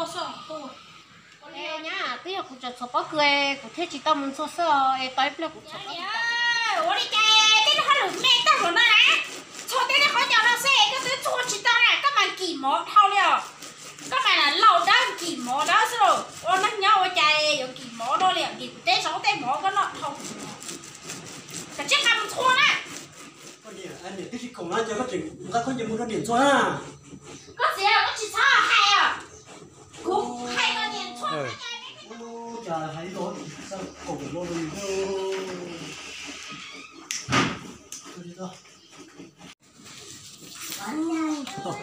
Ua li nyab, twb yog kuv tseem txhom pob kws kuv thiaj tsis tau mus ntxhua xwb os, es tau ib pliag kuv txhom pob kws. Ua li cas tej hauj lwm me tag npaum no na? Txhua tej qhov ncauj no xwb koj twb ntxhua tsis tau na, koj mas kim mov dhau li os. Koj mas lam laus dawb kim mov dawb xwb lauj. Ua neej nyob ua cas yuav kim mov no li, kim kuv tej zaub tej mov koj noj dhau. Kav tsij nqa mus ntxhua na. Koj txiv, koj tsis txhob hais os. Kuv hais kom niam ntxhua.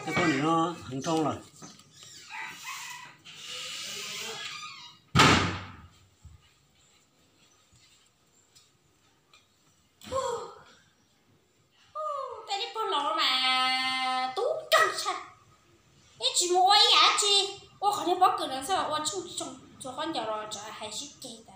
Tej poj niam no heev dhau lawm. Tej niag pog laus mas tub nkeeg tshaj, ib tsis mus ua ib yam dab tsi, ua qhov niag pob kws no xwb ua tsoog tsoog txhua qhov ncauj los tsam hais sib ceg tas.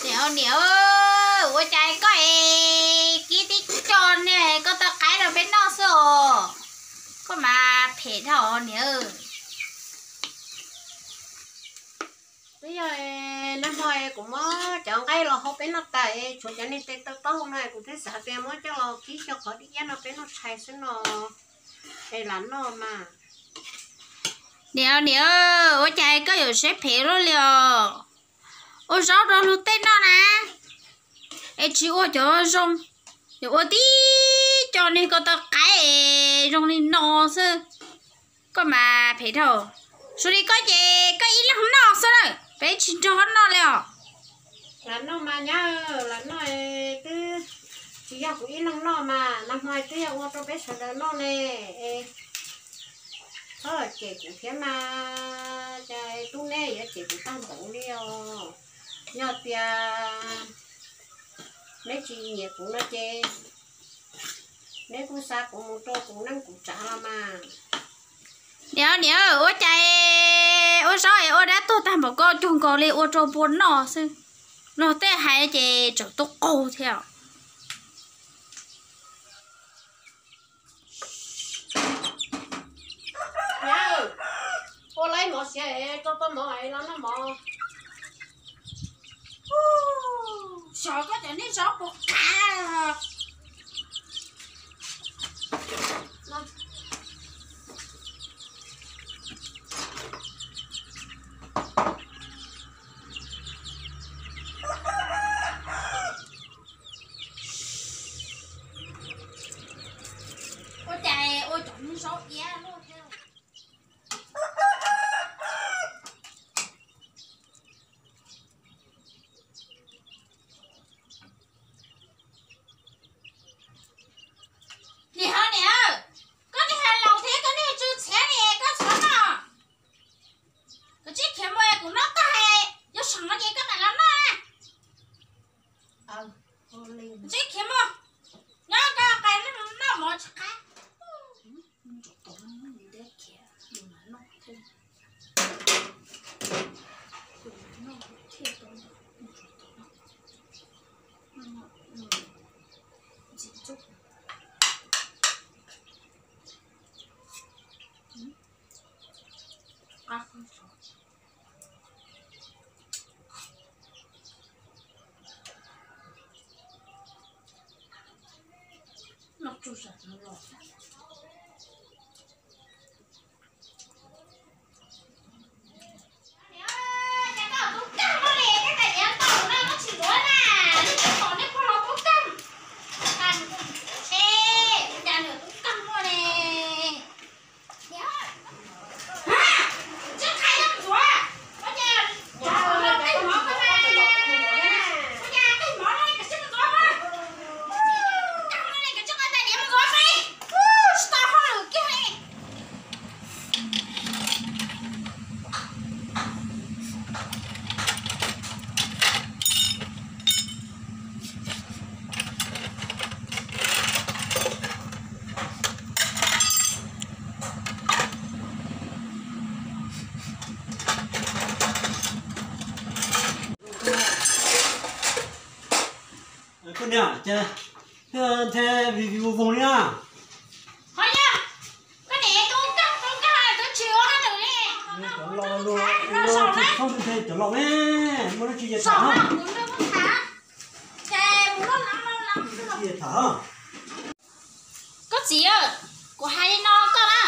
Niam, niam, ua cas koj es kib tib co ne koj tau qaib rau peb noj xwb os? Koj mas phem dhau niam. Twb yog nag hmo kuv muab cov nqaij los hau peb noj tas, tshuav cov niag tes taw taub hau no kuv thiaj xav tias muab coj los kib cov qhov dib iab no peb noj tshais xwb no, es lam noj mas. Niam, niam, ua cas koj yuav siab phem luaj li os? Ua zaub rau luag tej noj na, es tsis ua cov zoo, yuav ua tib co niag koj tau qaib es zoo li no xwb. Koj mas phem dhau. Xws li koj ces koj ib leeg noj xwb na, peb tsis nrog noj li os. Lam noj mas nyab, lam noj, twb tsis yog kuv ib leeg noj mas, nag hmo twb yog ua rau peb sawv daws noj ne. Txhob cem kuv thiab mas, cas tub neb yuav cem kuv tag npaum li os. Yog tias neb tsis nyiam kuv no ces neb kuj xa kuv mus rau kuv neej kuv tsav los mas. Niam, niam, ua cas ua zaub es ua dab tuag tag npaum ko cuag nkaus li ua rau npua noj xwb. Luag tej hais ces tseem tuaj qaug thiab. Ua laib mov siav, rau tau mov los noj mov. Xyov koj cov niag zaub puas qab. Ua cas ua cov niag zaub iab luaj thiab. Niam, niam, koj niag laus thiab koj niag tsw txhiab ni koj txhob noj. Koj tsis khiav mus kuv noj tag, yuav seem no ces koj mam los noj. Tsis khiav mus, nyob koj qai noj mov tsis qab. Ces thiaj nthe vij vij voog voog li na. Ho yog koj niam tub nkag tub nkag twb tsis ua hauj lwm li. Los saum na. Saum na, kuv nrog koj tham. Ces mus loj loj loj loj. Koj txiv, kuv hais li no rau koj na,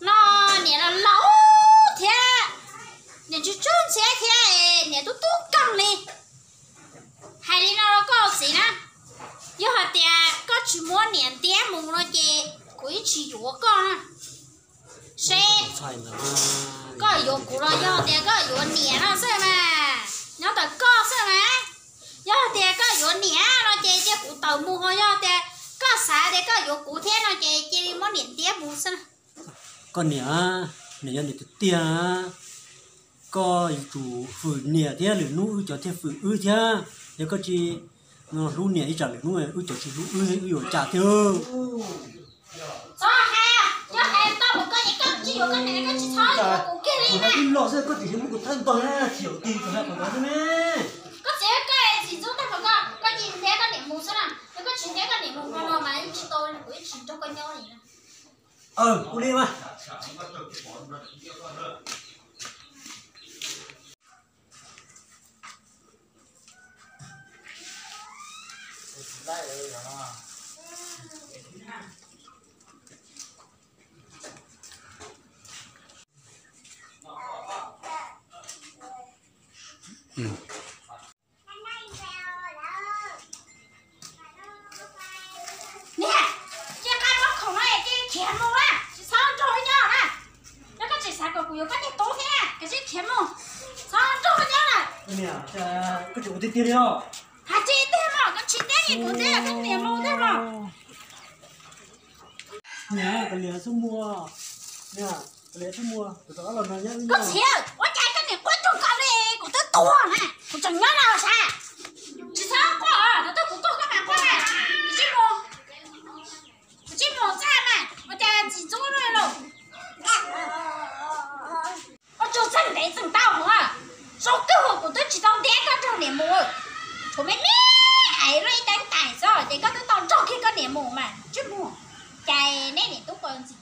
no niam los laus thiab, niam tsw tsw ntxhiab thiab, niam tub tub nkeeg li. Hais li no rau koj txiv na, yog hais tias koj tsis muab niam ntiab mus no ces kuv yeej tsis yuav koj na. Seb koj yuav kuv los yog tias koj yuav niam no xwb mas, nyob ntawm koj xwb mas. Yog tias koj yuav niam no ces cia kuv tawm mus, ho yog tias koj xav tias koj yuav kuv thiab no ces cia li muab niam ntiab mus xwb. Koj niam, niam yog niam tiag tiag, koj yuav tsum hwm niam thiab, lwm hnub wb cov thiaj hwm wb thiab. Yog koj tsis hlub niam ib tsam lwm hnub wb cov tsis hlub wb, wb yuav cas thiab. Txhob hais, yog hais tau mus koj es koj tsis yuav koj niam, koj tsis txhob yuav kuv kiag li na. Ib los xwb koj tsis muab kuv thawb ntog na, tsis yog tig tus hais qhov no xwb ne. Koj txiv, koj txiv ntxub tag nrho koj, koj cia li ntiab koj niam mus xwb na. Yog koj tsis ntiab koj niam mus no mas yeej tsis tau, kuv yeej tsis nrog koj nyob li na. Ua li mas. Niam, cia qab pob khoom no es cia li khiav mus na, tsis txhob nrog wb nyob na. Yog koj tseem xav kom kuv yuav koj niag tub thiab, kav tsij khiav mus, txhob nrog wb nyob na. Koj tseem ua tiag tiag li os? Hais tiag tiag mas, koj tsis ntiab kuv thiab koj niam mus thiab mas. Niam, kav liam xub muag, niam, kav liam xub muag, kuv rov qab los nrog nyob. Koj txiv, ua cas koj niam quaj cuag ko li, kuv twb tuag na, kuv tseem nyob no sav. Tsis txhob quaj, thaum twg kuv tuag koj mam quaj na. Kav tsij mus, kav tsij mus txaj mas, ua cas txiv ntxub luaj los. Ua tsaug txheej ntev txeem tau hov, zoo kawg kuv twb tsis tau ntiab koj nrog niam mus. Tshuav me me ais luaj ib teeb tais xwb ces koj twb tau nrog kiag koj niam mus mas tsij muag. Cas neb niam tub pos ntxim